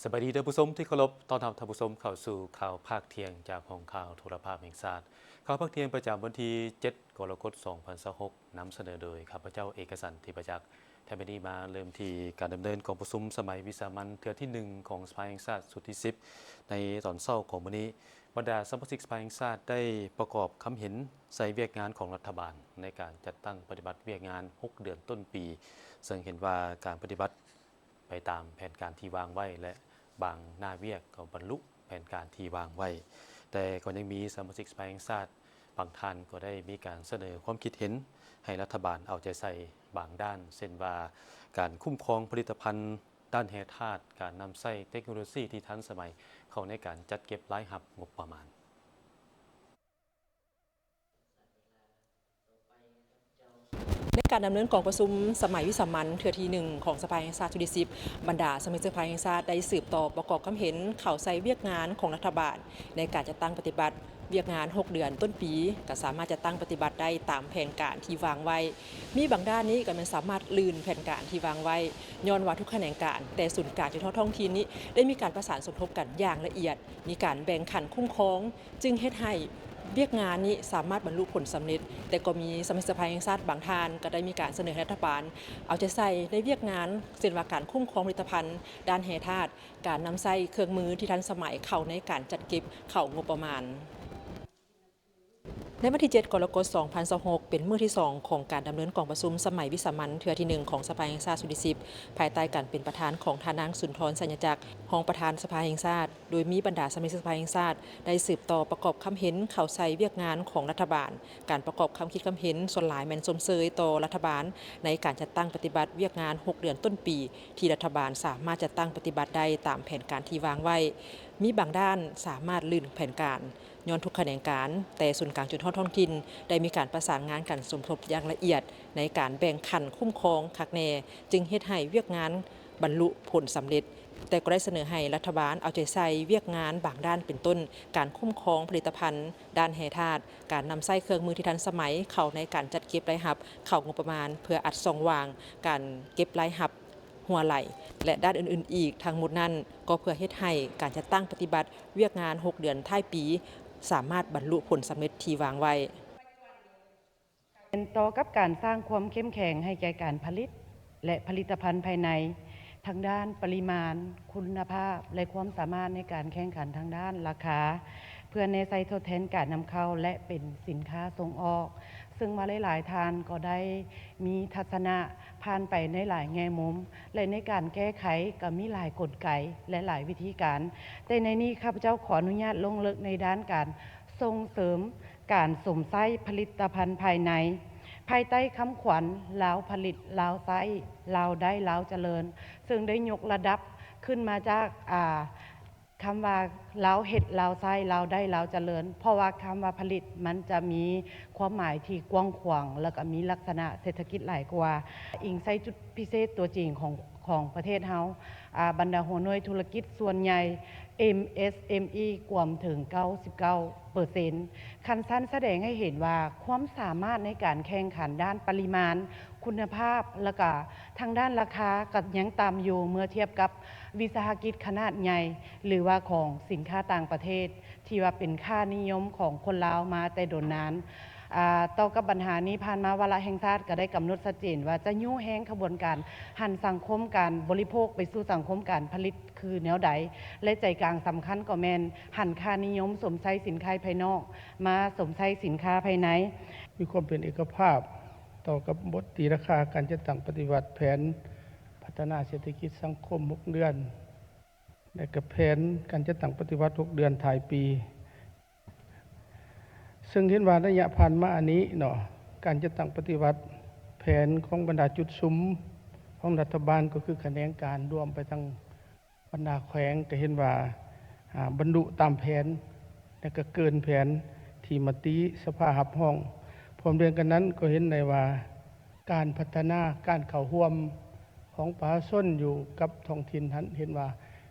ສະບາຍດີທ່ານຜູ້ຊົມທີ່ເຄົາລົບ, ຕ້ອນຮັບທ່ານຜູ້ຊົມເຂົ້າສູ່ຂ່າວພາກທ່ຽງຈາກຫ້ອງຂ່າວໂທລະພາບແຫ່ງຊາດ. ຂ່າວພາກທ່ຽງປະຈຳວັນທີເຈັດ ກໍລະກົດ ສອງພັນຊາວຫົກ ນຳສະເໜີໂດຍຂ້າພະເຈົ້າ ເອກະສັນ ທິບະຈັກ. ແຕ່ມື້ນີ້ມາເລີ່ມທີ່ການດຳເນີນກອງປະຊຸມສະໄໝວິສາມັນເທື່ອທີໜຶ່ງຂອງສະພາແຫ່ງຊາດຊຸດທີສິບ ໃນຕອນເຊົ້າຂອງມື້ນີ້. ບັນດາສະມາຊິກສະພາແຫ່ງຊາດໄດ້ປະກອບຄຳເຫັນໃສ່ວຽກງານຂອງລັດຖະບານໃນການຈັດຕັ້ງປະຕິບັດວຽກງານຫົກເດືອນຕົ້ນປີ, ເຊິ່ງເຫັນວ່າການປະຕິບັດໄປຕາມແຜນການທີ່ວາງໄວ້ ແລະ ບາງໜ້າວຽກກໍບັນລຸແຜນການທີ່ວາງໄວ້. ແຕ່ກໍຍັງມີສະມາຊິກສະພາແຫ່ງຊາດບາງທ່ານກໍໄດ້ມີການສະເໜີຄວາມຄິດເຫັນໃຫ້ລັດຖະບານເອົາໃຈໃສ່ບາງດ້ານ, ເຊັ່ນວ່າ ການຄຸ້ມຄອງຜະລິດຕະພັນ ດ້ານແຮ່ທາດ, ການນຳໃຊ້ເຕັກໂນໂລຊີທີ່ທັນສະໄໝເຂົ້າໃນການຈັດເກັບລາຍຮັບງົບປະມານ. ໃນການດຳເນີນກອງປະຊຸມສະໄໝວິສາມັນເທື່ອທີໜຶ່ງຂອງສະພາແຫ່ງຊາດຊຸດທີສິບ, ບັນດາສະມາຊິກສະພາແຫ່ງຊາດໄດ້ສືບຕໍ່ປະກອບຄຳເຫັນເຂົ້າໃສ່ວຽກງານຂອງລັດຖະບານ ໃນການຈັດຕັ້ງປະຕິບັດວຽກງານຫົກເດືອນຕົ້ນປີ ກໍສາມາດຈັດຕັ້ງປະຕິບັດໄດ້ຕາມແຜນການທີ່ວາງໄວ້. ມີບາງດ້ານນີ້ກໍແມ່ນສາມາດລື່ນແຜນການທີ່ວາງໄວ້, ຍ້ອນວ່າທຸກຂະແໜງການ ແຕ່ສູນກາງຈົນຮອດທ້ອງຖິ່ນນີ້ ໄດ້ມີການປະສານສົມທົບກັນຢ່າງລະອຽດ, ມີການແບ່ງຂັ້ນຄຸ້ມຄອງ, ຈຶ່ງເຮັດໃຫ້ວຽກງານນີ້ສາມາດບັນລຸຜົນສຳເລັດ. ແຕ່ກໍມີສະມາຊິກສະພາແຫ່ງຊາດບາງທ່ານ ກໍໄດ້ມີການສະເໜີໃຫ້ລັດຖະບານເອົາໃຈໃສ່ໃນວຽກງານ ເຊັ່ນວ່າ ການຄຸ້ມຄອງຜະລິດຕະພັນດ້ານແຮ່ທາດ, ການນຳໃຊ້ເຄື່ອງມືທີ່ທັນສະໄໝເຂົ້າໃນການຈັດເກັບເຂົ້າງົບປະມານ. ໃນວັນທີເຈັດ ກໍລະກົດ ສອງພັນຊາວຫົກ ເປັນມື້ທີສອງຂອງການດຳເນີນກອງປະຊຸມສະໄໝວິສາມັນເທື່ອທີໜຶ່ງຂອງສະພາແຫ່ງຊາດຊຸດທີສິບ ພາຍໃຕ້ການເປັນປະທານຂອງທ່ານນາງ ສຸນທອນ ໄຊຍະຈັກ ຮອງປະທານສະພາແຫ່ງຊາດ, ໂດຍມີບັນດາສະມາຊິກສະພາແຫ່ງຊາດໄດ້ສືບຕໍ່ປະກອບຄຳເຫັນເຂົ້າໃສ່ວຽກງານຂອງລັດຖະບານ. ການປະກອບຄຳຄິດຄຳເຫັນສ່ວນຫຼາຍແມ່ນຊົມເຊີຍຕໍ່ລັດຖະບານ ໃນການຈັດຕັ້ງປະຕິບັດວຽກງານຫົກເດືອນຕົ້ນປີ ທີ່ລັດຖະບານສາມາດຈັດຕັ້ງປະຕິບັດໄດ້ຕາມແຜນການທີ່ວາງໄວ້. ມີບາງດ້ານສາມາດລື່ນແຜນການ ຍ້ອນທຸກຂະແໜງການ ແຕ່ສູນກາງຈົນຮອດທ້ອງຖິ່ນ ໄດ້ມີການປະສານງານກັນສົມທົບຢ່າງລະອຽດ ໃນການແບ່ງຂັ້ນຄຸ້ມຄອງຄັກແນ່, ຈຶ່ງເຮັດໃຫ້ວຽກງານບັນລຸຜົນສຳເລັດ. ແຕ່ກໍໄດ້ສະເໜີໃຫ້ລັດຖະບານເອົາໃຈໃສ່ວຽກງານບາງດ້ານ ເປັນຕົ້ນ ການຄຸ້ມຄອງຜະລິດຕະພັນດ້ານແຮ່ທາດ, ການນຳໃຊ້ເຄື່ອງມືທີ່ທັນສະໄໝເຂົ້າໃນການຈັດເກັບລາຍຮັບເຂົ້າງົບປະມານ ເພື່ອອັດຊ່ອງວ່າງການເກັບລາຍຮັບຮົ່ວໄຫຼ ແລະ ດ້ານອື່ນໆອີກ. ທັງໝົດນັ້ນກໍເພື່ອເຮັດໃຫ້ການຈັດຕັ້ງປະຕິບັດວຽກງານຫົກເດືອນທ້າຍປີ ສາມາດບັນລຸຜົນສຳເລັດທີ່ວາງໄວ້. ເປັນຕໍ່ກັບການສ້າງຄວາມເຂັ້ມແຂງໃຫ້ແກ່ການຜະລິດ ແລະ ຜະລິດຕະພັນພາຍໃນ ທັງດ້ານປະລິມານ, ຄຸນນະພາບ ແລະ ຄວາມສາມາດໃນການແຂ່ງຂັນທາງດ້ານລາຄາ ເພື່ອແນໃສ່ທົດແທນການນຳເຂົ້າ ແລະ ເປັນສິນຄ້າສົ່ງອອກ, ເຊິ່ງວ່າຫຼາຍໆທ່ານກໍໄດ້ມີທັດສະນະຜ່ານໄປໃນຫຼາຍແງ່ມຸມ ແລະ ໃນການແກ້ໄຂກໍມີຫຼາຍກົນໄກ ແລະ ຫຼາຍວິທີການ. ແຕ່ໃນນີ້ຂ້າພະເຈົ້າຂໍອະນຸຍາດລົງເລິກໃນດ້ານການ ສົ່ງເສີມການສົມໃຊ້ຜະລິດຕະພັນພາຍໃນ ພາຍໃຕ້ຄຳຂວັນ ລາວຜະລິດ ລາວໃຊ້ ລາວໄດ້ ລາວຈະເລີນ ເຊິ່ງໄດ້ຍົກລະດັບຂຶ້ນມາຈາກ ອາ ຄຳວ່າ ລາວເຮັດ ລາວໃຊ້ ລາວໄດ້ ລາວຈະເລີນ ເພາະວ່າຄຳວ່າຜະລິດ ມັນຈະມີຄວາມໝາຍທີ່ກວ້າງຂວາງ ແລ້ວກໍມີລັກສະນະເສດຖະກິດຫຼາຍກວ່າ. ອີງໃສ່ຈຸດພິເສດຕົວຈິງຂອງ ຂອງປະເທດເຮົາ ອາ ບັນດາຫົວໜ່ວຍທຸລະກິດສ່ວນໃຫຍ່ ເອັມເອສເອັມອີ ກວມເຖິງເກົ້າສິບເກົ້າເປີເຊັນ ຄັນຊັ້ນສະແດງໃຫ້ເຫັນວ່າຄວາມສາມາດໃນການແຂ່ງຂັນດ້ານປະລິມານ, ຄຸນນະພາບ ແລ້ວກະທາງດ້ານລາຄາກໍຍັງຕ່ຳຢູ່ເມື່ອທຽບກັບວິສາຫະກິດຂະໜາດໃຫຍ່ ຫຼືວ່າຂອງສິນຄ້າຕ່າງປະເທດ ທີ່ວ່າເປັນຄ່ານິຍົມຂອງຄົນລາວມາແຕ່ດົນນານ. ອາ ຕໍ່ກັບບັນຫານີ້ ຜ່ານມາວາລະແຫ່ງຊາດກໍໄດ້ກຳນົດຊັດເຈນວ່າຈະຍູ້ແຮງຂະບວນການຫັນສັງຄົມການບໍລິໂພກໄປສູ່ສັງຄົມການຜະລິດຄືແນວໃດ ແລະ ໃຈກາງສຳຄັນກໍແມ່ນຫັນຄ່ານິຍົມຊົມໃຊ້ສິນຄ້າພາຍນອກມາຊົມໃຊ້ສິນຄ້າພາຍໃນ. ມີຄວາມເປັນເອກະພາບຕໍ່ກັບບົດຕີລາຄາການຈັດຕັ້ງປະຕິບັດແຜນພັດທະນາເສດຖະກິດສັງຄົມຫົກເດືອນ ແລະ ກະແຜນການຈັດຕັ້ງປະຕິບັດຫົກເດືອນທ້າຍປີ. ເຊິ່ງເຫັນວ່າໄລຍະຜ່ານມານີ້ເນາະ ການຈັດຕັ້ງປະຕິບັດແຜນຂອງບັນດາຈຸດສຸມຂອງລັດຖະບານ ກໍຄືຂະແໜງການລວມໄປທັງບັນດາແຂວງ ກໍເຫັນວ່າ ອາ ບັນລຸຕາມແຜນ ແລະ ກໍເກີນແຜນທີ່ມະຕິສະພາຮັບຮອງ. ພ້ອມດຽວກັນນັ້ນກໍເຫັນໄດ້ວ່າ ການພັດທະນາ ການເຂົ້າຮ່ວມຂອງປະຊາຊົນຢູ່ກັບທ້ອງຖິ່ນຫັ້ນ ເຫັນວ່າ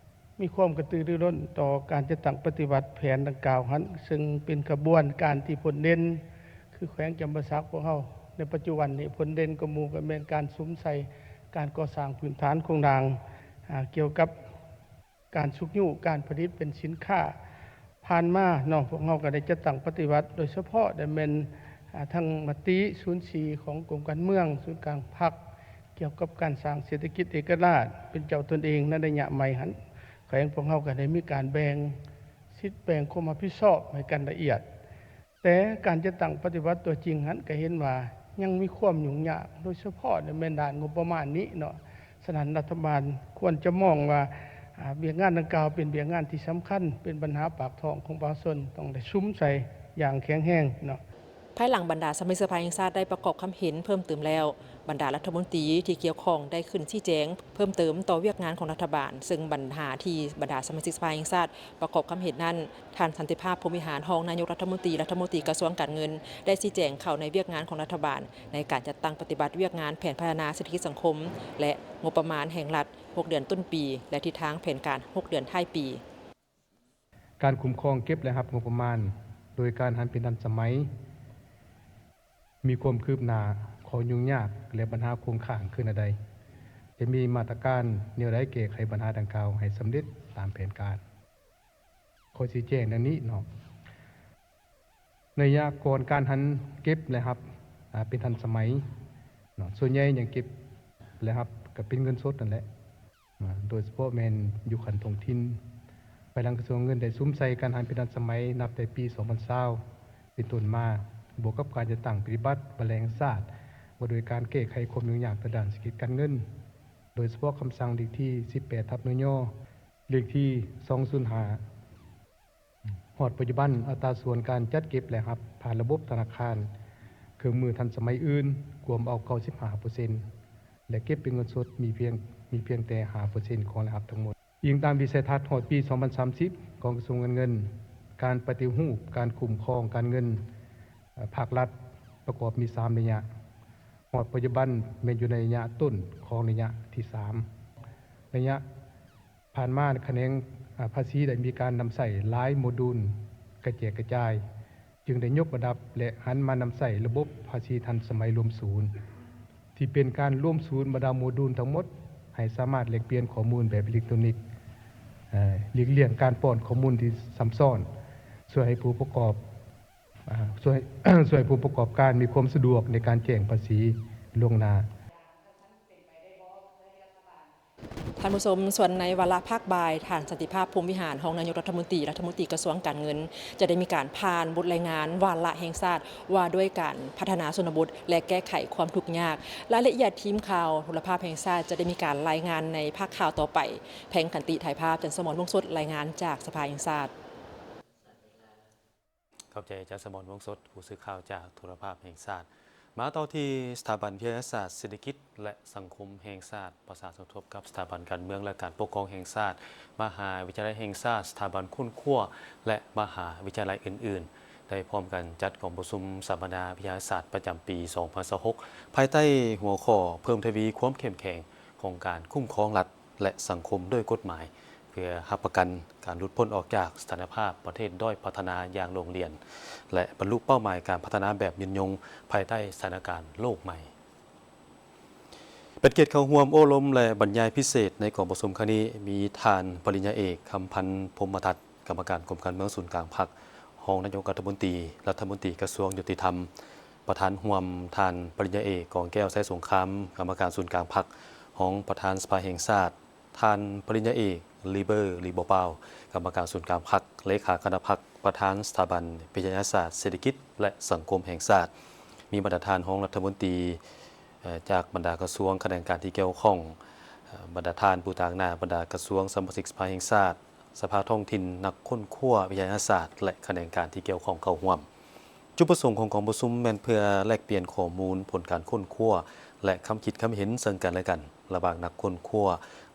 ມີຄວາມກະຕືລືລົ້ນຕໍ່ການຈັດຕັ້ງປະຕິບັດແຜນດັ່ງກ່າວຫັ້ນ ເຊິ່ງເປັນຂະບວນການທີ່ພົ້ນເດັ່ນ ຄືແຂວງຈຳປາສັກພວກເຮົາໃນປັດຈຸບັນນີ້ ພົ້ນເດັ່ນກວ່າໝູ່ກໍແມ່ນການສຸມໃສ່ການກໍ່ສ້າງພື້ນຖານໂຄງລ່າງ ອາ ກ່ຽວກັບ ການຊຸກຍູ້ການຜະລິດເປັນສິນຄ້າ. ຜ່ານມາເນາະ ພວກເຮົາກໍໄດ້ຈັດຕັ້ງປະຕິບັດ ໂດຍສະເພາະໄດ້ແມ່ນ ອາ ທັງມະຕິສູນສີ່ຂອງກົມການເມືອງ ສູນກາງພັກ ກ່ຽວກັບການສ້າງເສດຖະກິດເອກະລາດເປັນເຈົ້າຕົນເອງໃນໄລຍະໃໝ່ຫັ້ນ ແຂວງພວກເຮົາກໍໄດ້ມີການແບ່ງສິດແບ່ງຄວາມຮັບຜິດຊອບໃຫ້ກັນລະອຽດ. ແຕ່ການຈັດຕັ້ງປະຕິບັດຕົວຈິງຫັ້ນ ກໍເຫັນວ່າຍັງມີຄວາມຫຍຸ້ງຍາກ ໂດຍສະເພາະໃນແມ່ນດ້ານງົບປະມານນີ້ເນາະ. ສະນັ້ນ ລັດຖະບານຄວນຈະມອງວ່າ ອາ ວຽກງານດັ່ງກ່າວເປັນວຽກງານທີ່ສຳຄັນ ເປັນບັນຫາປາກທ້ອງຂອງປະຊາຊົນ ຕ້ອງໄດ້ສຸມໃສ່ຢ່າງແຂງແຮງເນາະ. ພາຍຫຼັງບັນດາສະມາຊິກສະພາແຫ່ງຊາດໄດ້ປະກອບຄຳເຫັນເພີ່ມເຕີມແລ້ວ, ບັນດາລັດຖະມົນຕີທີ່ກ່ຽວຂ້ອງໄດ້ຂຶ້ນຊີ້ແຈງເພີ່ມເຕີມຕໍ່ວຽກງານຂອງລັດຖະບານ, ເຊິ່ງບັນຫາທີ່ບັນດາສະມາຊິກສະພາແຫ່ງຊາດປະກອບຄຳເຫັນນັ້ນ, ທ່ານ ສັນຕິພາບ ພົມວິຫານ ຮອງນາຍົກລັດຖະມົນຕີ ລັດຖະມົນຕີກະຊວງການເງິນ ໄດ້ຊີ້ແຈງເຂົ້າໃນວຽກງານຂອງລັດຖະບານ ໃນການຈັດຕັ້ງປະຕິບັດວຽກງານແຜນພັດທະນາເສດຖະກິດສັງຄົມ ແລະ ງົບປະມານແຫ່ງລັດ ຫົກເດືອນຕົ້ນປີ ແລະ ທິດທາງແຜນການຫົກເດືອນທ້າຍປີ. ການຄຸ້ມຄອງເກັບ ແລະ ຮັບງົບປະມານ ໂດຍການຫັນເປັນທັນສະໄໝ ມີຄວາມຄືບໜ້າ, ຂໍ້ຫຍຸ້ງຍາກ ແລະ ບັນຫາຄົງຄ້າງຄືແນວໃດ? ຈະມີມາດຕະການແນວໃດແກ້ໄຂບັນຫາດັ່ງກ່າວໃຫ້ສຳເລັດຕາມແຜນການ? ຂໍຊີ້ແຈງດັ່ງນີ້ເນາະ. ໃນໄລຍະກ່ອນການຫັນເກັບ ແລະ ຮັບ ອາ ເປັນທັນສະໄໝເນາະ, ສ່ວນໃຫຍ່ຍັງເກັບ ແລະ ຮັບກໍເປັນເງິນສົດນັ້ນແຫຼະ. ອາ ໂດຍສະເພາະແມ່ນຢູ່ຂັ້ນທ້ອງຖິ່ນ. ພາຍຫຼັງກະຊວງເງິນໄດ້ສຸມໃສ່ການຫັນເປັນທັນສະໄໝນັບແຕ່ປີສອງພັນຊາວເປັນຕົ້ນມາ, ບວກກັບການຈັດຕັ້ງປະຕິບັດບັນແລງຊາດ ວ່າດ້ວຍການແກ້ໄຂຄວາມຫຍຸ້ງຍາກທາງດ້ານເສດຖະກິດການເງິນ, ໂດຍສະເພາະຄຳສັ່ງເລກທີສິບແປດ ທັບ ນຍ ເລກທີສອງສູນຫ້າ ຮອດປັດຈຸບັນ, ອັດຕາສ່ວນການຈັດເກັບລາຍຮັບຜ່ານລະບົບທະນາຄານ, ເຄື່ອງມືທັນສະໄໝອື່ນ ກວມເອົາເກົ້າສິບຫ້າເປີເຊັນ ແລະ ເກັບເປັນເງິນສົດມີພຽງ, ມີພຽງແຕ່ຫ້າເປີເຊັນຂອງລາຍຮັບທັງໝົດ. ອີງຕາມວິໄສທັດຮອດປີສອງພັນສາມສິບ ຂອງກະຊວງການເງິນ, ການປະຕິຮູບການຄຸ້ມຄອງການເງິນ ເອີ ພາກລັດປະກອບມີສາມໄລຍະ. ຮອດປັດຈຸບັນແມ່ນຢູ່ໃນໄລຍະຕົ້ນຂອງໄລຍະທີສາມ. ໄລຍະ ຜ່ານມາຂະແໜງ ອາ ພາສີໄດ້ມີການນຳໃຊ້ຫຼາຍໂມດູນກະແຈກກະຈາຍ, ຈຶ່ງໄດ້ຍົກລະດັບ ແລະ ຫັນມານຳໃຊ້ລະບົບພາສີທັນສະໄໝລວມສູນ, ທີ່ເປັນການລວມສູນບັນດາໂມດູນທັງໝົດ ໃຫ້ສາມາດແລກປ່ຽນຂໍ້ມູນແບບອີເລັກໂຕນິກ, ເອີ ຫຼີກລ່ຽງການປ້ອນຂໍ້ມູນທີ່ຊ້ຳຊ້ອນ, ຊ່ວຍໃຫ້ຜູ້ປະກອບ, ອາ, ຊ່ວຍ, ຊ່ວຍໃຫ້ຜູ້ປະກອບການມີຄວາມສະດວກໃນການແຈ້ງພາສີລ່ວງໜ້າ. ທ່ານຜູ້ຊົມ, ສ່ວນໃນວາລະພາກບ່າຍ, ທ່ານ ສັນຕິພາບ ພົມວິຫານ ຮອງນາຍົກລັດຖະມົນຕີ ລັດຖະມົນຕີກະຊວງການເງິນ ຈະໄດ້ມີການຜ່ານບົດລາຍງານວາລະແຫ່ງຊາດ ວ່າດ້ວຍການພັດທະນາຊົນນະບົດ ແລະ ແກ້ໄຂຄວາມທຸກຍາກ. ລາຍລະອຽດ ທີມຂ່າວໂທລະພາບແຫ່ງຊາດ ຈະໄດ້ມີການລາຍງານໃນພາກຂ່າວຕໍ່ໄປ. ແພງຂັນຕິ ຖ່າຍພາບ, ຈັນສະໝອນ ວົງສົດ ລາຍງານຈາກສະພາແຫ່ງຊາດ. ຂອບໃຈ ຈັນສະໝອນ ວົງສົດ ຜູ້ສື່ຂ່າວຈາກໂທລະພາບແຫ່ງຊາດ. ມາຕໍ່ທີ່ສະຖາບັນວິທະຍາສາດເສດຖະກິດ ແລະ ສັງຄົມແຫ່ງຊາດ ປະສານສົມທົບກັບສະຖາບັນການເມືອງ ແລະ ການປົກຄອງແຫ່ງຊາດ, ມະຫາວິທະຍາໄລແຫ່ງຊາດ, ສະຖາບັນຄົ້ນຄວ້າ ແລະ ມະຫາວິທະຍາໄລອື່ນໆ ໄດ້ພ້ອມກັນຈັດກອງປະຊຸມສຳມະນາວິທະຍາສາດປະຈຳປີສອງພັນຊາວຫົກ ພາຍໃຕ້ຫົວຂໍ້ ເພີ່ມທະວີຄວາມເຂັ້ມແຂງຂອງການຄຸ້ມຄອງລັດ ແລະ ສັງຄົມດ້ວຍກົດໝາຍ ເພື່ອຮັບປະກັນການຫຼຸດພົ້ນອອກຈາກສະຖານະພາບປະເທດດ້ອຍພັດທະນາຢ່າງໂລງລຽນ ແລະ ບັນລຸເປົ້າໝາຍການພັດທະນາແບບຍືນຍົງພາຍໃຕ້ສະຖານະການໂລກໃໝ່. ເປັນກຽດເຂົ້າຮ່ວມໂອ້ລົມ ແລະ ບັນຍາຍພິເສດໃນກອງປະຊຸມຄັ້ງນີ້ ມີທ່ານປະລິນຍາເອກ ຄຳພັນ ພົມມະທັດ ກຳມະການກົມການເມືອງສູນກາງພັກ, ຮອງນາຍົກລັດຖະມົນຕີ ລັດຖະມົນຕີກະຊວງຍຸຕິທຳ, ປະທານຮ່ວມ ທ່ານປະລິນຍາເອກ ກອງແກ້ວ ໄຊສົງຄາມ ກຳມະການສູນກາງພັກ, ຮອງປະທານສະພາແຫ່ງຊາດ, ທ່ານປະລິນຍາເອກ ລີເບີ ລີບໍປາວ ກຳມະການສູນກາງພັກ, ເລຂາຄະນະພັກ, ປະທານສະຖາບັນວິທະຍາສາດເສດຖະກິດ ແລະ ສັງຄົມແຫ່ງຊາດ, ມີບັນດາທ່ານຮອງລັດຖະມົນຕີ ເອີ ຈາກບັນດາກະຊວງຂະແໜງການທີ່ກ່ຽວຂ້ອງ, ເອີ ບັນດາທ່ານຜູ້ຕາງໜ້າບັນດາກະຊວງ, ສະມາຊິກສະພາແຫ່ງຊາດ, ສະພາທ້ອງຖິ່ນ, ນັກຄົ້ນຄວ້າວິທະຍາສາດ ແລະ ຂະແໜງການທີ່ກ່ຽວຂ້ອງເຂົ້າຮ່ວມ. ຈຸດປະສົງຂອງກອງປະຊຸມແມ່ນເພື່ອແລກປ່ຽນຂໍ້ມູນ, ຜົນການຄົ້ນຄວ້າ ແລະ ຄຳຄິດຄຳເຫັນເຊິ່ງກັນແລະກັນ ລະຫວ່າງນັກຄົ້ນຄວ້າ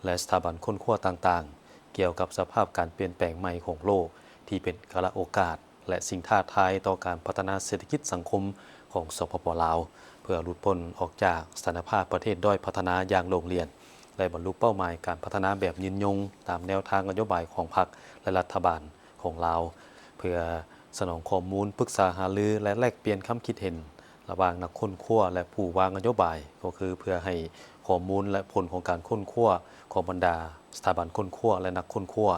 ແລະ ສະຖາບັນຄົ້ນຄວ້າຕ່າງໆ ກ່ຽວກັບສະພາບການປ່ຽນແປງໃໝ່ຂອງໂລກ ທີ່ເປັນກາລະໂອກາດ ແລະ ສິ່ງທ້າທາຍຕໍ່ການພັດທະນາເສດຖະກິດສັງຄົມຂອງ ສປປ ລາວ ເພື່ອຫຼຸດພົ້ນອອກຈາກສະຖານະພາບປະເທດດ້ອຍພັດທະນາຢ່າງໂລງລຽນ ແລະ ບັນລຸເປົ້າໝາຍການພັດທະນາແບບຍືນຍົງຕາມແນວທາງນະໂຍບາຍຂອງພັກ ແລະ ລັດຖະບານຂອງລາວ ເພື່ອສະໜອງຂໍ້ມູນ, ປຶກສາຫາລື ແລະ ແລກປ່ຽນຄຳຄິດເຫັນ ລະຫວ່າງນັກຄົ້ນຄວ້າ ແລະ ຜູ້ວາງນະໂຍບາຍ ກໍຄືເພື່ອໃຫ້ຂໍ້ມູນ ແລະ ຜົນຂອງການຄົ້ນຄວ້າຂອງບັນດາສະຖາບັນຄົ້ນຄວ້າ ແລະ ນັກຄົ້ນຄວ້າ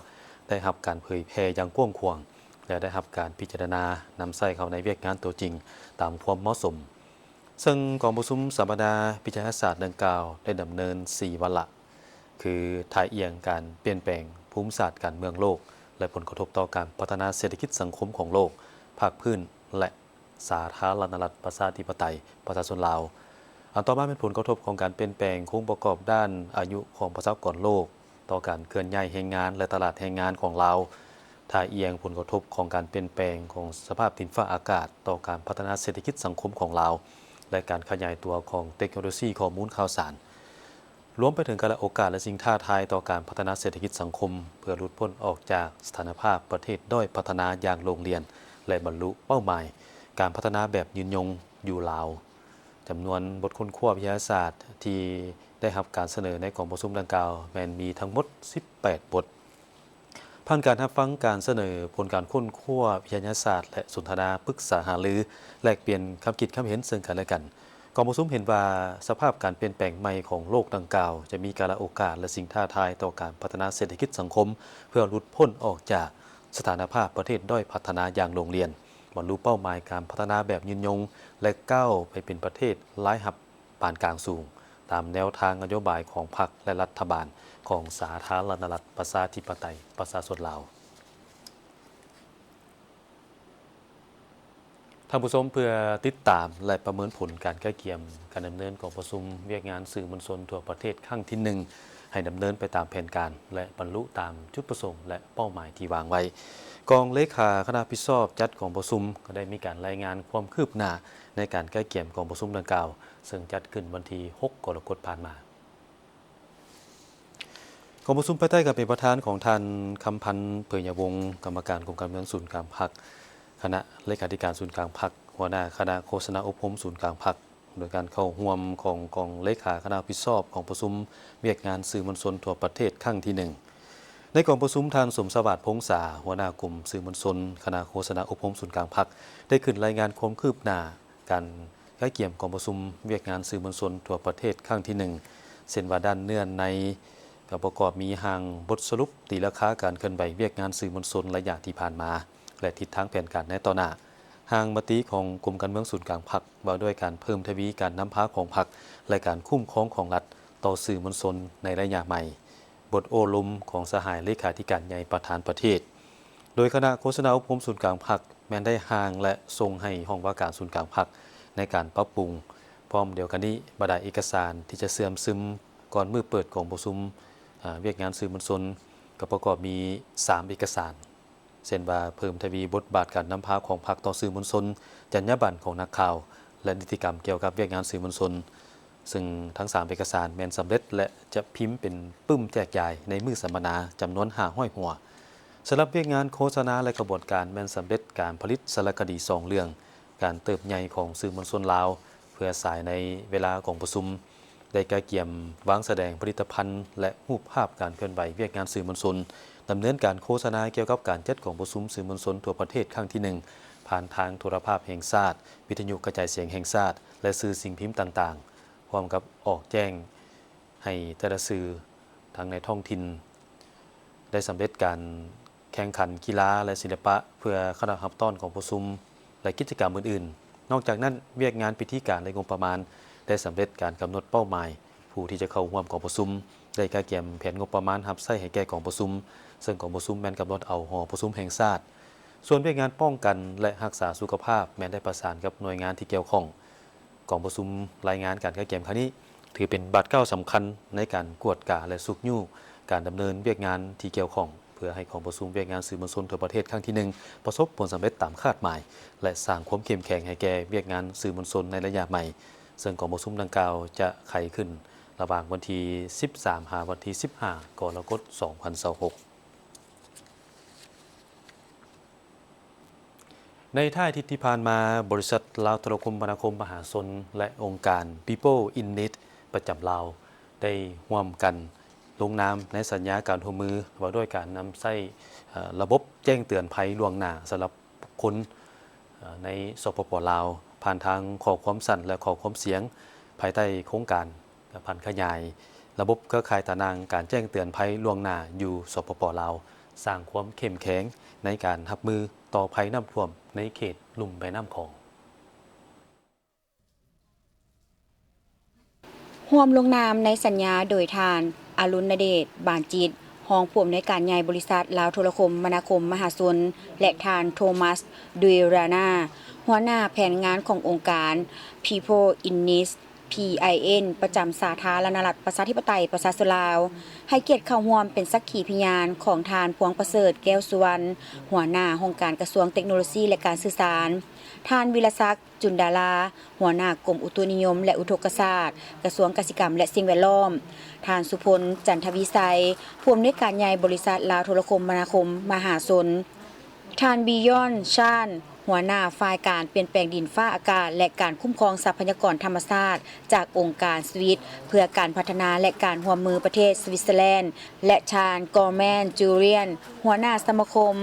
ໄດ້ຮັບການເຜີຍແຜ່ຢ່າງກວ້າງຂວາງ ແລະ ໄດ້ຮັບການພິຈາລະນານຳໃຊ້ເຂົ້າໃນວຽກງານຕົວຈິງຕາມຄວາມເໝາະສົມ. ເຊິ່ງກອງປະຊຸມສຳມະນາວິທະຍາສາດດັ່ງກ່າວໄດ້ດຳເນີນສີ່ວາລະ ຄື ທ່າອ່ຽງການປ່ຽນແປງພູມສາດການເມືອງໂລກ ແລະ ຜົນກະທົບຕໍ່ການພັດທະນາເສດຖະກິດສັງຄົມຂອງໂລກ, ພາກພື້ນ ແລະ ສາທາລະນະລັດປະຊາທິປະໄຕປະຊາຊົນລາວ. ອັນຕໍ່ມາແມ່ນຜົນກະທົບຂອງການປ່ຽນແປງໂຄງປະກອບດ້ານອາຍຸຂອງປະຊາກອນໂລກ ຕໍ່ການເຄື່ອນຍ້າຍແຮງງານ ແລະ ຕະຫຼາດແຮງງານຂອງລາວ. ທ່າອ່ຽງຜົນກະທົບຂອງການປ່ຽນແປງຂອງສະພາບດິນຟ້າອາກາດ ຕໍ່ການພັດທະນາເສດຖະກິດສັງຄົມຂອງລາວ ແລະ ການຂະຫຍາຍຕົວຂອງເຕັກໂນໂລຊີຂໍ້ມູນຂ່າວສານ. ລວມໄປເຖິງກາລະໂອກາດ ແລະ ສິ່ງທ້າທາຍຕໍ່ການພັດທະນາເສດຖະກິດສັງຄົມ ເພື່ອຫຼຸດພົ້ນອອກຈາກສະຖານະພາບປະເທດດ້ອຍພັດທະນາຢ່າງໂລງລຽນ ແລະ ບັນລຸເປົ້າໝາຍການພັດທະນາແບບຍືນຍົງຢູ່ລາວ. ຈຳນວນບົດຄົ້ນຄວ້າວິທະຍາສາດທີ່ໄດ້ຮັບການສະເໜີໃນກອງປະຊຸມດັ່ງກ່າວ ແມ່ນມີທັງໝົດສິບແປດບົດ. ຜ່ານການຮັບຟັງການສະເໜີຜົນການຄົ້ນຄວ້າວິທະຍາສາດ ແລະ ສົນທະນາປຶກສາຫາລື ແລກປ່ຽນຄຳຄິດຄຳເຫັນເຊິ່ງກັນແລະກັນ, ກອງປະຊຸມເຫັນວ່າສະພາບການປ່ຽນແປງໃໝ່ຂອງໂລກດັ່ງກ່າວ ຈະມີກາລະໂອກາດ ແລະ ສິ່ງທ້າທາຍຕໍ່ການພັດທະນາເສດຖະກິດສັງຄົມ ເພື່ອຫຼຸດພົ້ນອອກຈາກສະຖານະພາບປະເທດດ້ອຍພັດທະນາຢ່າງໂລງລຽນ, ບັນລຸເປົ້າໝາຍການພັດທະນາແບບຍືນຍົງ ແລະ ກ້າວໄປເປັນປະເທດລາຍຮັບປານກາງສູງ ຕາມແນວທາງນະໂຍບາຍຂອງພັກ ແລະ ລັດຖະບານຂອງສາທາລະນະລັດປະຊາທິປະໄຕປະຊາຊົນລາວ. ທ່ານຜູ້ຊົມ, ເພື່ອຕິດຕາມ ແລະ ປະເມີນຜົນການກະກຽມການດຳເນີນກອງປະຊຸມວຽກງານສື່ມວນຊົນທົ່ວປະເທດຄັ້ງທີໜຶ່ງ ໃຫ້ດຳເນີນໄປຕາມແຜນການ ແລະ ບັນລຸຕາມຈຸດປະສົງ ແລະ ເປົ້າໝາຍທີ່ວາງໄວ້, ກອງເລຂາຄະນະຮັບຜິດຊອບຈັດກອງປະຊຸມ ກໍໄດ້ມີການລາຍງານຄວາມຄືບໜ້າໃນການກະກຽມກອງປະຊຸມດັ່ງກ່າວ, ເຊິ່ງຈັດຂຶ້ນວັນທີຫົກ ກໍລະກົດຜ່ານມາ. ກອງປະຊຸມພາຍໃຕ້ການເປັນປະທານຂອງທ່ານ ຄຳພັນ ເຜີຍຍາວົງ ກຳມະການກົມການເມືອງສູນກາງພັກ, ຄະນະເລຂາທິການສູນກາງພັກ, ຫົວໜ້າຄະນະໂຄສະນາອົບຮົມສູນກາງພັກ, ໂດຍການເຂົ້າຮ່ວມຂອງກອງເລຂາຄະນະຮັບຜິດຊອບກອງປະຊຸມວຽກງານສື່ມວນຊົນທົ່ວປະເທດຄັ້ງທີໜຶ່ງ. ໃນກອງປະຊຸມ, ທ່ານ ສົມສະຫວາດ ພົງສາ ຫົວໜ້າກົມສື່ມວນຊົນ ຄະນະໂຄສະນາອົບຮົມສູນກາງພັກ ໄດ້ຂຶ້ນລາຍງານຄວາມຄືບໜ້າການ ກະກຽມກອງປະຊຸມວຽກງານສື່ມວນຊົນທົ່ວປະເທດຄັ້ງທີໜຶ່ງ ເຊັ່ນວ່າດ້ານເນື້ອໃນ ກໍປະກອບມີຮ່າງບົດສະຫຼຸບຕີລາຄາການເຄື່ອນໄຫວວຽກງານສື່ມວນຊົນໄລຍະທີ່ຜ່ານມາ ແລະ ທິດທາງແຜນການໃນຕໍ່ໜ້າ, ຮ່າງມະຕິຂອງກົມການເມືອງສູນກາງພັກ ວ່າດ້ວຍການເພີ່ມທະວີການນຳພາຂອງພັກ ແລະ ການຄຸ້ມຄອງຂອງລັດຕໍ່ສື່ມວນຊົນໃນໄລຍະໃໝ່, ບົດໂອ້ລົມຂອງສະຫາຍເລຂາທິການໃຫຍ່ປະທານປະເທດ. ໂດຍຄະນະໂຄສະນາອົບຮົມສູນກາງພັກ ແມ່ນໄດ້ຮ່າງ ແລະ ສົ່ງໃຫ້ຫ້ອງວ່າການສູນກາງພັກໃນການປັບປຸງ. ພ້ອມດຽວກັນນີ້, ບັນດາເອກະສານທີ່ຈະເຊື່ອມຊຶມກ່ອນມື້ເປີດກອງປະຊຸມ ອາ ວຽກງານສື່ມວນຊົນ ກໍປະກອບມີສາມເອກະສານ, ເຊັ່ນວ່າເພີ່ມທະວີບົດບາດການນຳພາຂອງພັກຕໍ່ສື່ມວນຊົນ, ຈັນຍາບັນຂອງນັກຂ່າວ ແລະ ນິຕິກຳກ່ຽວກັບວຽກງານສື່ມວນຊົນ. ເຊິ່ງທັງສາມເອກະສານແມ່ນສຳເລັດ ແລະ ຈະພິມເປັນປຶ້ມແຈກຢາຍໃນມື້ສຳມະນາຈຳນວນຫ້າຮ້ອຍຫົວ. ສຳລັບວຽກງານໂຄສະນາ ແລະ ຂະບວນການແມ່ນສຳເລັດການຜະລິດສາລະຄະດີສອງເລື່ອງ, ການເຕີບໃຫຍ່ຂອງສື່ມວນຊົນລາວ ເພື່ອສາຍໃນເວລາກອງປະຊຸມ, ໄດ້ກະກຽມວາງສະແດງຜະລິດຕະພັນ ແລະ ຮູບພາບການເຄື່ອນໄຫວວຽກງານສື່ມວນຊົນ, ດຳເນີນການໂຄສະນາກ່ຽວກັບການຈັດກອງປະຊຸມສື່ມວນຊົນທົ່ວປະເທດຄັ້ງທີໜຶ່ງ ຜ່ານທາງໂທລະພາບແຫ່ງຊາດ, ວິທະຍຸກະຈາຍສຽງແຫ່ງຊາດ ແລະ ສື່ສິ່ງພິມຕ່າງໆ. ພ້ອມກັບອອກແຈ້ງໃຫ້ແຕ່ລະສື່ທັງໃນທ້ອງຖິ່ນ ໄດ້ສຳເລັດການແຂ່ງຂັນກິລາ ແລະ ສິລະປະ ເພື່ອຄະນະຮັບຕ້ອນກອງປະຊຸມ ແລະ ກິດຈະກຳອື່ນໆ. ນອກຈາກນັ້ນ, ວຽກງານພິທີການ ແລະ ງົບປະມານ ໄດ້ສຳເລັດການກຳນົດເປົ້າໝາຍຜູ້ທີ່ຈະເຂົ້າຮ່ວມກອງປະຊຸມ, ໄດ້ກະກຽມແຜນງົບປະມານຮັບໃຊ້ໃຫ້ແກ່ກອງປະຊຸມ, ເຊິ່ງກອງປະຊຸມແມ່ນກຳນົດເອົາຫໍປະຊຸມແຫ່ງຊາດ. ສ່ວນວຽກງານປ້ອງກັນ ແລະ ຮັກສາສຸຂະພາບ ແມ່ນໄດ້ປະສານກັບໜ່ວຍງານທີ່ກ່ຽວຂ້ອງ. ກອງປະຊຸມລາຍງານການກະກຽມຄັ້ງນີ້ ຖືເປັນບາດກ້າວສຳຄັນໃນການກວດກາ ແລະ ຊຸກຍູ້ການດຳເນີນວຽກງານທີ່ກ່ຽວຂ້ອງ ເພື່ອໃຫ້ກອງປະຊຸມວຽກງານສື່ມວນຊົນທົ່ວປະເທດຄັ້ງທີໜຶ່ງ ປະສົບຜົນສຳເລັດຕາມຄາດໝາຍ ແລະ ສ້າງຄວາມເຂັ້ມແຂງໃຫ້ແກ່ວຽກງານສື່ມວນຊົນໃນໄລຍະໃໝ່, ເຊິ່ງກອງປະຊຸມດັ່ງກ່າວຈະໄຂຂຶ້ນລະຫວ່າງວັນທີສິບສາມ ຫາ ວັນທີສິບຫ້າ ກໍລະກົດ ສອງພັນຊາວຫົກ. ໃນທ້າຍທິດທີ່ຜ່ານມາ, ບໍລິສັດລາວໂທລະຄົມມະນາຄົມມະຫາຊົນ ແລະ ອົງການ People in Need ປະຈຳລາວ ໄດ້ຮ່ວມກັນລົງນາມໃນສັນຍາການຮ່ວມມື ວ່າດ້ວຍການນຳໃຊ້ ເອີ ລະບົບແຈ້ງເຕືອນໄພລ່ວງໜ້າສຳລັບບຸກຄົນ ເອີ ໃນ ສປປ ລາວ ຜ່ານທາງຂໍ້ຄວາມສັ້ນ ແລະ ຂໍ້ຄວາມສຽງ ພາຍໃຕ້ໂຄງການຜັນຂະຫຍາຍລະບົບເຄືອຂ່າຍຕາໜ່າງການແຈ້ງເຕືອນໄພລ່ວງໜ້າຢູ່ ສປປ ລາວ, ສ້າງຄວາມເຂັ້ມແຂງໃນການຮັບມືຕໍ່ໄພນ້ຳຖ້ວມໃນເຂດລຸ່ມແມ່ນ້ຳຂອງ. ຮ່ວມລົງນາມໃນສັນຍາໂດຍທ່ານ ອະລຸນນະເດດ ບານຈິດ ຮອງຜູ້ອຳນວຍການໃຫຍ່ບໍລິສັດລາວໂທລະຄົມມະນາຄົມມະຫາຊົນ ແລະ ທ່ານ ໂທມັສ ດຸຍຣານາ ຫົວໜ້າແຜນງານຂອງອົງການ People in Need ພີ ໄອ ເອັນ ປະຈຳສາທາລະນະລັດ ປະຊາທິປະໄຕ ປະຊາຊົນລາວ, ໃຫ້ກຽດເຂົ້າຮ່ວມເປັນສັກຂີພະຍານຂອງທ່ານ ພວງປະເສີດ ແກ້ວສຸວັນ ຫົວໜ້າຫ້ອງການກະຊວງເຕັກໂນໂລຊີ ແລະ ການສື່ສານ, ທ່ານ ວິລະສັກ ຈຸນດາລາ ຫົວໜ້າກົມອຸຕຸນິຍົມ ແລະ ອຸທົກກະສາດ ກະຊວງກະສິກຳ ແລະ ສິ່ງແວດລ້ອມ, ທ່ານ ສຸພົນ ຈັນທະວິໄຊ ຜູ້ອຳນວຍການໃຫຍ່ບໍລິສັດລາວໂທລະຄົມມະນາຄົມມະຫາຊົນ, ທ່ານ ບີຢອນ ຊານ ຫົວໜ້າຝ່າຍການປ່ຽນແປງດິນຟ້າອາກາດ ແລະ ການຄຸ້ມຄອງຊັບພະຍາກອນທຳມະຊາດ ຈາກອົງການສະວິດເພື່ອການພັດທະນາ ແລະ ການຮ່ວມມືປະເທດສະວິດເຊີແລນ ແລະ ທ່ານ ກອລແມນ ຈູລຽນ ຫົວໜ້າສະມາຄົມ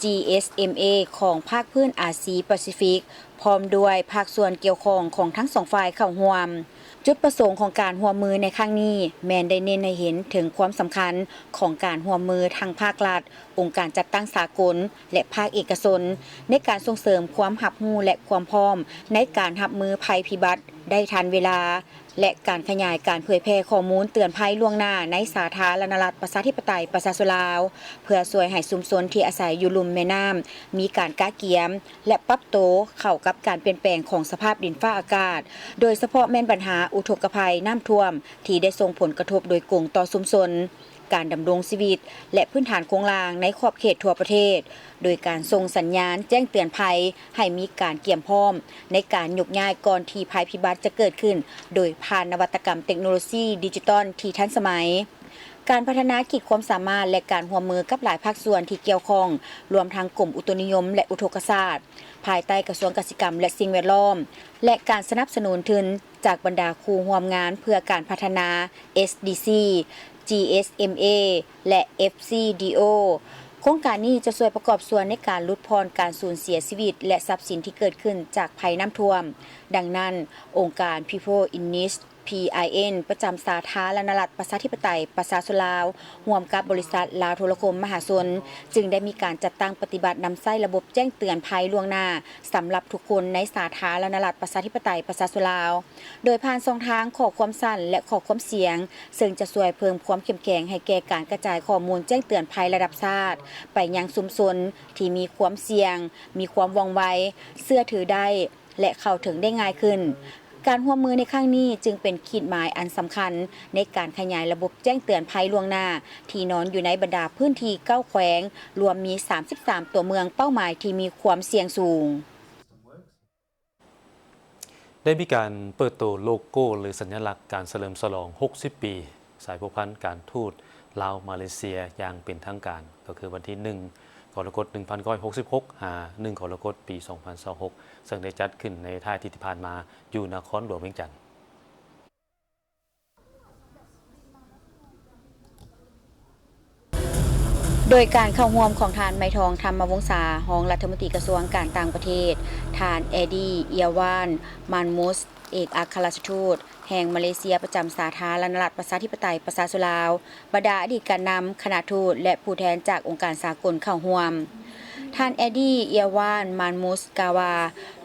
ຈີເອສເອັມເອ ຂອງພາກພື້ນອາຊີປາຊີຟິກ ພ້ອມດ້ວຍພາກສ່ວນກ່ຽວຂ້ອງຂອງທັງສອງຝ່າຍເຂົ້າຮ່ວມ. ຈຸດປະສົງຂອງການຮ່ວມມືໃນຄັ້ງນີ້ ແມ່ນໄດ້ເນັ້ນໃຫ້ເຫັນເຖິງຄວາມສຳຄັນຂອງການຮ່ວມມືທັງພາກລັດ, ອົງການຈັດຕັ້ງສາກົນ ແລະ ພາກເອກະຊົນ ໃນການສົ່ງເສີມຄວາມຮັບຮູ້ ແລະ ຄວາມພ້ອມໃນການຮັບມືໄພພິບັດໄດ້ທັນເວລາ ແລະ ການຂະຫຍາຍການເຜີຍແຜ່ຂໍ້ມູນເຕືອນໄພລ່ວງໜ້າໃນສາທາລະນະລັດ ປະຊາທິປະໄຕ ປະຊາຊົນລາວ ເພື່ອຊ່ວຍໃຫ້ຊຸມຊົນທີ່ອາໄສຢູ່ລຸ່ມແມ່ນ້ຳ ມີການກະກຽມ ແລະ ປັບໂຕເຂົ້າກັບການປ່ຽນແປງຂອງສະພາບດິນຟ້າອາກາດ, ໂດຍສະເພາະແມ່ນບັນຫາອຸທົກກະໄພນ້ຳຖ້ວມ ທີ່ໄດ້ສົ່ງຜົນກະທົບໂດຍກົງຕໍ່ຊຸມຊົນ, ການດຳລົງຊີວິດ ແລະ ພື້ນຖານໂຄງລ່າງໃນຂອບເຂດທົ່ວປະເທດ, ໂດຍການສົ່ງສັນຍານແຈ້ງເຕືອນໄພໃຫ້ມີການກຽມພ້ອມໃນການຍົກຍ້າຍກ່ອນທີ່ໄພພິບັດຈະເກີດຂຶ້ນ ໂດຍຜ່ານນະວັດຕະກຳເຕັກໂນໂລຊີດິຈິຕອນທີ່ທັນສະໄໝ. ການພັດທະນາຂີດຄວາມສາມາດ ແລະ ການຮ່ວມມືກັບຫຼາຍພາກສ່ວນທີ່ກ່ຽວຂ້ອງ, ລວມທັງກົມອຸຕຸນິຍົມ ແລະ ອຸທົກກະສາດ ພາຍໃຕ້ກະຊວງກະສິກຳ ແລະ ສິ່ງແວດລ້ອມ ແລະ ການສະໜັບສະໜູນທຶນຈາກບັນດາຄູ່ຮ່ວມງານເພື່ອການພັດທະນາ ເອສດີຊີ, ຈີເອສເອັມເອ ແລະ ເອັຟຊີດີໂອ. ໂຄງການນີ້ຈະຊ່ວຍປະກອບສ່ວນໃນການຫຼຸດຜ່ອນການສູນເສຍຊີວິດ ແລະ ຊັບສິນທີ່ເກີດຂຶ້ນຈາກໄພນ້ຳຖ້ວມ. ດັ່ງນັ້ນ, ອົງການ People in Need ພີ ໄອ ເອັນ ປະຈຳສາທາລະນະລັດ ປະຊາທິປະໄຕ ປະຊາຊົນລາວ ຮ່ວມກັບບໍລິສັດລາວໂທລະຄົມມະຫາຊົນ ຈຶ່ງໄດ້ມີການຈັດຕັ້ງປະຕິບັດນຳໃຊ້ລະບົບແຈ້ງເຕືອນໄພລ່ວງໜ້າ ສຳລັບທຸກຄົນໃນສາທາລະນະລັດ ປະຊາທິປະໄຕ ປະຊາຊົນລາວ, ໂດຍຜ່ານຊ່ອງທາງຂໍ້ຄວາມສັ້ນ ແລະ ຂໍ້ຄວາມສຽງ, ເຊິ່ງຈະຊ່ວຍເພີ່ມຄວາມເຂັ້ມແຂງໃຫ້ແກ່ການກະຈາຍຂໍ້ມູນແຈ້ງເຕືອນໄພລະດັບຊາດ ໄປຍັງຊຸມຊົນທີ່ມີຄວາມສ່ຽງ, ມີຄວາມວ່ອງໄວ, ເຊື່ອຖືໄດ້ ແລະ ເຂົ້າເຖິງໄດ້ງ່າຍຂຶ້ນ. ການຮ່ວມມືໃນຄັ້ງນີ້ຈຶ່ງເປັນຂີດໝາຍອັນສຳຄັນໃນການຂະຫຍາຍລະບົບແຈ້ງເຕືອນໄພລ່ວງໜ້າ ທີ່ນອນຢູ່ໃນບັນດາພື້ນທີ່ເກົ້າແຂວງ, ລວມມີສາມສິບສາມຕົວເມືອງເປົ້າໝາຍທີ່ມີຄວາມສ່ຽງສູງ. ໄດ້ມີການເປີດໂຕໂລໂກ້ ຫຼື ສັນຍະລັກການສະເຫຼີມສະຫຼອງຫົກສິບປີ ສາຍພົວພັນການທູດລາວ-ມາເລເຊຍຢ່າງເປັນທາງການ, ກໍຄືວັນທີໜຶ່ງ ກໍລະກົດ ໜຶ່ງພັນເກົ້າຮ້ອຍຫົກສິບຫົກ ຫາ ໜຶ່ງ ກໍລະກົດ ປີສອງພັນຊາວຫົກ ເຊິ່ງໄດ້ຈັດຂຶ້ນໃນທ້າຍທິດທີ່ຜ່ານມາ ຢູ່ນະຄອນຫຼວງວຽງຈັນ. ໂດຍການເຂົ້າຮ່ວມຂອງທ່ານ ໄມທອງ ທຳມະວົງສາ ຮອງລັດຖະມົນຕີກະຊວງການຕ່າງປະເທດ, ທ່ານ ແອດີ ເອຍວານ ມານມຸສ ເອກອັກຄະລັດຖະທູດແຫ່ງມາເລເຊຍປະຈຳສາທາລະນະລັດປະຊາທິປະໄຕປະຊາຊົນລາວ, ບັນດາອະດີດການນຳ, ຄະນະທູດ ແລະ ຜູ້ແທນຈາກອົງການສາກົນເຂົ້າຮ່ວມ. ທ່ານ ແອດີ ເອຍວານ ມານມຸສ ກ່າວວ່າ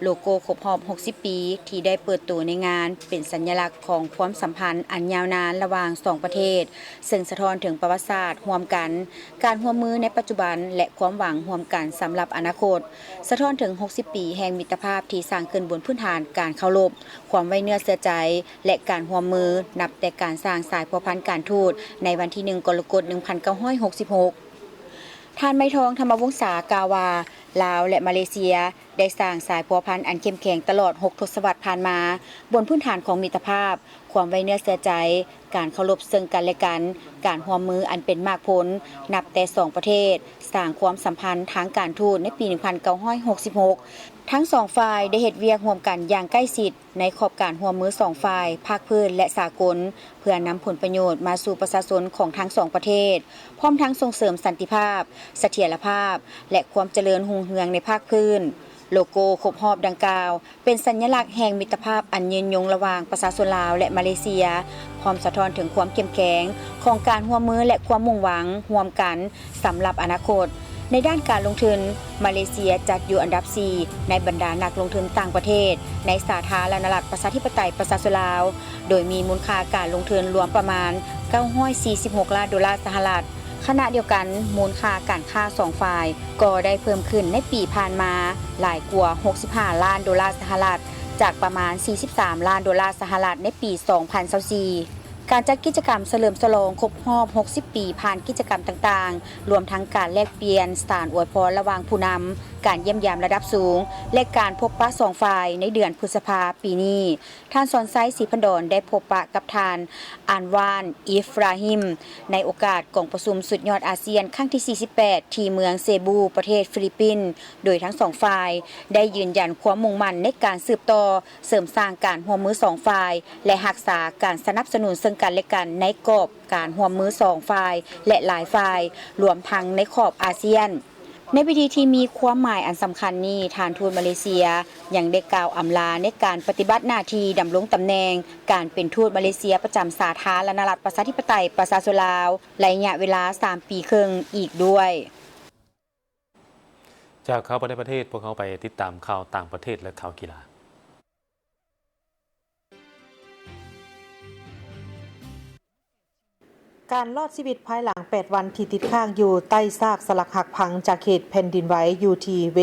ໂລໂກ້ຄົບຮອບຫົກສິບປີ ທີ່ໄດ້ເປີດໂຕໃນງານ ເປັນສັນຍະລັກຂອງຄວາມສຳພັນອັນຍາວນານລະຫວ່າງສອງປະເທດ, ເຊິ່ງສະທ້ອນເຖິງປະຫວັດສາດຮ່ວມກັນ, ການຮ່ວມມືໃນປັດຈຸບັນ ແລະ ຄວາມຫວັງຮ່ວມກັນສຳລັບອະນາຄົດ, ສະທ້ອນເຖິງຫົກສິບປີແຫ່ງມິດຕະພາບທີ່ສ້າງຂຶ້ນບົນພື້ນຖານການເຄົາລົບ, ຄວາມໄວ້ເນື້ອເຊື່ອໃຈ ແລະ ການຮ່ວມມື ນັບແຕ່ການສ້າງສາຍພົວພັນການທູດໃນວັນທີໜຶ່ງ ກໍລະກົດ ໜຶ່ງພັນເກົ້າຮ້ອຍຫົກສິບຫົກ. ທ່ານ ໄມທອງ ທຳມະວົງສາ ກ່າວວ່າ ລາວ ແລະ ມາເລເຊຍ ໄດ້ສ້າງສາຍພົວພັນອັນເຂັ້ມແຂງຕະຫຼອດຫົກທົດສະວັດຜ່ານມາ, ບົນພື້ນຖານຂອງມິດຕະພາບ, ຄວາມໄວ້ເນື້ອເຊື່ອໃຈ, ການເຄົາລົບເຊິ່ງກັນ ແລະ ກັນ, ການຮ່ວມມືອັນເປັນໝາກຜົນ, ນັບແຕ່ສອງປະເທດ ສ້າງຄວາມສຳພັນທາງການທູດໃນປີໜຶ່ງພັນເກົ້າຮ້ອຍຫົກສິບຫົກ. ທັງສອງຝ່າຍໄດ້ເຮັດວຽກຮ່ວມກັນຢ່າງໃກ້ຊິດ ໃນຂອບການຮ່ວມມືສອງຝ່າຍ, ພາກພື້ນ ແລະ ສາກົນ, ເພື່ອນຳຜົນປະໂຫຍດມາສູ່ປະຊາຊົນຂອງທັງສອງປະເທດ, ພ້ອມທັງສົ່ງເສີມສັນຕິພາບ, ສະຖຽນລະພາບ ແລະ ຄວາມຈະເລີນຮຸ່ງເຮືອງໃນພາກພື້ນ. ໂລໂກ້ຄົບຮອບດັ່ງກ່າວ ເປັນສັນຍະລັກແຫ່ງມິດຕະພາບອັນຍືນຍົງລະຫວ່າງປະຊາຊົນລາວ ແລະ ມາເລເຊຍ, ພ້ອມສະທ້ອນເຖິງຄວາມເຂັ້ມແຂງຂອງການຮ່ວມມື ແລະ ຄວາມມຸ່ງຫວັງຮ່ວມກັນສຳລັບອະນາຄົດ. ໃນດ້ານການລົງທຶນ, ມາເລເຊຍຈັດຢູ່ອັນດັບສີ່ໃນບັນດານັກລົງທຶນຕ່າງປະເທດໃນສາທາລະນະລັດປະຊາທິປະໄຕປະຊາຊົນລາວ, ໂດຍມີມູນຄ່າການລົງທຶນລວມປະມານເກົ້າຮ້ອຍສີ່ສິບຫົກລ້ານໂດລາສະຫະລັດ. ຂະນະດຽວກັນ, ມູນຄ່າການຄ້າສອງຝ່າຍກໍໄດ້ເພີ່ມຂຶ້ນໃນປີຜ່ານມາຫຼາຍກວ່າຫົກສິບຫ້າລ້ານໂດລາສະຫະລັດ, ຈາກປະມານສີ່ສິບສາມລ້ານໂດລາສະຫະລັດໃນປີສອງພັນຊາວສີ່. ການຈັດກິດຈະກຳສະເຫຼີມສະຫຼອງຄົບຮອບຫົກສິບປີ ຜ່ານກິດຈະກຳຕ່າງໆ, ລວມທັງການແລກປ່ຽນສານອວຍພອນລະຫວ່າງຜູ້ນຳ, ການຢ້ຽມຢາມລະດັບສູງ ແລະ ການພົບປະສອງຝ່າຍໃນເດືອນພຶດສະພາປີນີ້. ທ່ານ ສອນໄຊ ສີພັນດອນ ໄດ້ພົບປະກັບທ່ານ ອານວານ ອິຟຣາຮິມ ໃນໂອກາດກອງປະຊຸມສຸດຍອດອາຊຽນຄັ້ງທີສີ່ສິບແປດ ທີ່ເມືອງເຊບູ ປະເທດຟີລິບປິນ, ໂດຍທັງສອງຝ່າຍໄດ້ຢືນຢັນຄວາມມຸ່ງໝັ້ນໃນການສືບຕໍ່ເສີມສ້າງການຮ່ວມມືສອງຝ່າຍ ແລະ ຮັກສາການສະໜັບສະໜູນເຊິ່ງກັນ ແລະ ກັນໃນກອບການຮ່ວມມືສອງຝ່າຍ ແລະ ຫຼາຍຝ່າຍ, ລວມທັງໃນຂອບອາຊຽນ. ໃນພິທີທີ່ມີຄວາມໝາຍອັນສຳຄັນນີ້, ທ່ານທູດມາເລເຊຍຍັງໄດ້ກ່າວອຳລາໃນການປະຕິບັດໜ້າທີ່ດຳລົງຕຳແໜ່ງການເປັນທູດມາເລເຊຍປະຈຳສາທາລະນະລັດປະຊາທິປະໄຕປະຊາຊົນລາວ ໄລຍະເວລາສາມປີເຄິ່ງອີກດ້ວຍ. ຈາກຂ່າວພາຍໃນປະເທດ, ພວກເຮົາໄປຕິດຕາມຂ່າວຕ່າງປະເທດ ແລະ ຂ່າວກິລາ. ການລອດຊີວິດພາຍຫຼັງແປດວັນທີ່ຕິດຄ້າງຢູ່ໃຕ້ຊາກສະຫຼັກຫັກພັງຈາກເຫດແຜ່ນດິນໄຫວຢູ່ທີ່ເວ